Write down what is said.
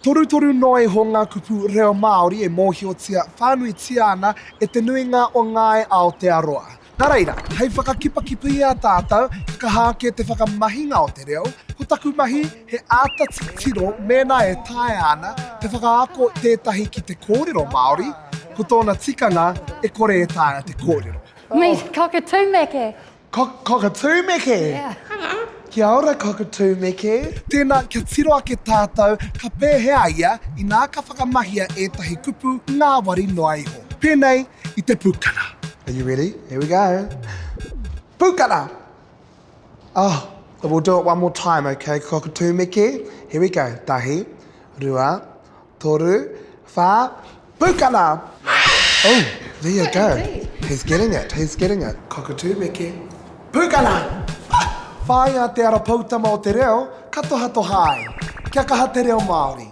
Torutoru noa iho ngā kupu reo Māori e mōhiotia whānuitia ana e te nuinga o ngāi Aotearoa. Nā reira, hei whakakipakipa i a tātou, ka kaha ake te whakamahinga o te reo, ko taku mahi he āta titiro mēnā e taea ana te whakaako tētahi ki te kōrero Māori, ko tōna tikanga e kore e taea te kōrero. Meet cockatoo meke. Cockatoo meke? Yeah. Kia ora cockatoo meke. Tēnā, kia tiro ake tātou ka pēhea ia inā ka whakamahia ētahi kupu ngāwari noa iho. Pēnei i te pūkana. Are you ready? Here we go. Pūkana! Oh, we'll do it one more time, okay, cockatoo meke? Here we go. Tahi, rua, toru, whā, pūkana! Oh, there you go. He's getting it, he's getting it. Cockatoo meke. Pūkana! Whāia te ara poutama o te reo, ka tohatoha ai. Kia kaha te reo Māori.